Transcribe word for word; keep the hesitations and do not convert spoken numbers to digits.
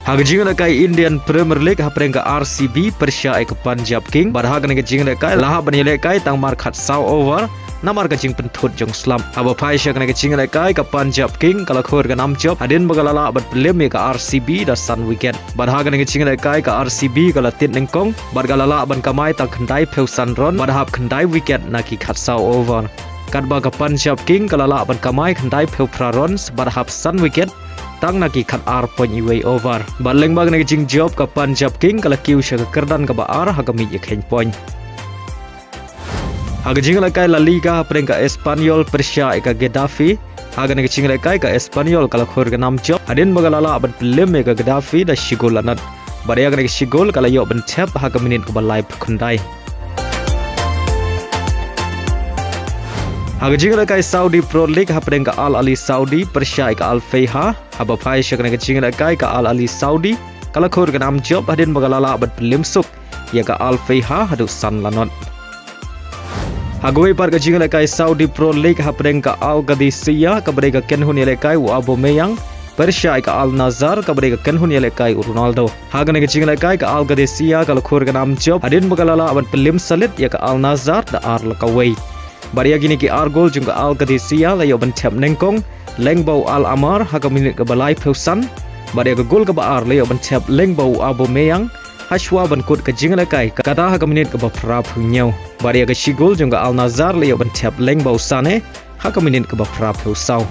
Ha ka jingïalehkai Indian Premier League hapdeng ka R C B pyrshah ïa ka Punjab King, bad ha kane ka jingïalehkai la hap ban ïalehkai tang mar khatsaw over namar ka jingpynthut jong slap. Haba phai sha kane ka jingïalehkai ka Punjab King ka la khur ka nam jop hadien ba ka la lah ban pynlem ïa ka R C B da san wicket. Bad ha kane ka jingïalehkai ka R C B ka la tied nyngkong bad ka la lah ban kamai tang khyndai phew san run bad hap khyndai wicket na ki khatsaw over. Katba ka Punjab King ka la lah ban kamai khyndai phew phra runs bad hap san wicket tang na ki khatar point iwei over. Bad lyngba kane ka jingjop ka Punjab King ka la kiew sha ka kyrdan kaba ar ha ka miej ïakheiñ point. Ha ka jingïalehkai La Liga hapdeng ka Espanyol pyrshah ïa ka Getafe. Ha kane ka jingïalehkai ka Espanyol ka la khur ka nam jop hadien ba ka la lah ban pynlem ïa ka Getafe da shi gol la nod. Bad ïa kane ka shi gol ka la ïoh ban thep ha ka minit kaba laiphew khyndai. Ha ka jingïalehkai Saudi Pro League hapdeng ka Al Ahli Saudi pyrshah ïa ka Al Feiha. Haba phai sha kane ka jingïalehkai ka Al Ahli Saudi ka la khur ka nam jop hadien ba ka la lah ban pynlem suk ïa ka Al Feiha haduh san la nod. Ha kawei pat ka jingïalehkai Saudi Pro League hapdeng ka Al Qadisiyah kaba dei ka kynhun ïalehkai u Aubameyang pyrshah ïa ka Al Nassr kaba dei ka kynhun ïalehkai u Ronaldo. Ha kane ka jingïalehkai ka Al Qadisiyah ka la khur ka nam jop hadien ba ka la lah ban pynlem salit ïa ka Al Nassr da ar la kawei. Bad ïa kine ki ar gol jong ka Al Qadisiyah la ïoh ban thep nyngkong lyngba u Al Amar ha ka minit kaba laiphew san. Bad ïa ka gol kaba ar la ïoh ban thep lyngba u Aubameyang hashwa ban kut ka jingïalehkai kata ha ka minit kaba phraphew hynñiew. Bad ïa ka shi gol jong ka Al Nassr la ïoh ban thep lyngba u Sane ha ka minit kaba phraphew saw.